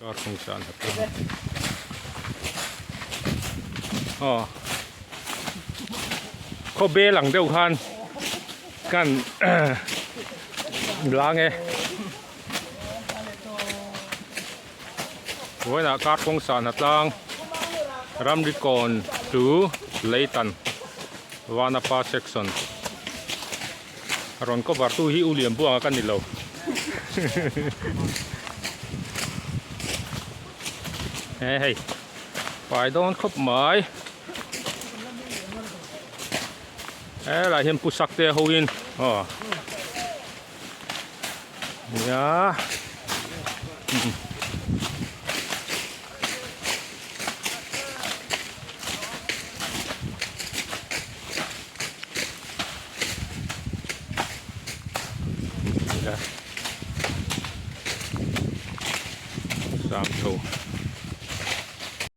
Kar kawng san a tlang aw khawbel ang deuh khan kan lang e vawiinah kar kawng san a tlang ramri kawn chu leitan vanapa section Rawn cover tu hi U Lianbuanga ka ni lo. He hei pai dawn khawp mai. He lai hian pu sak te ho in aw. Nia. Sam chho.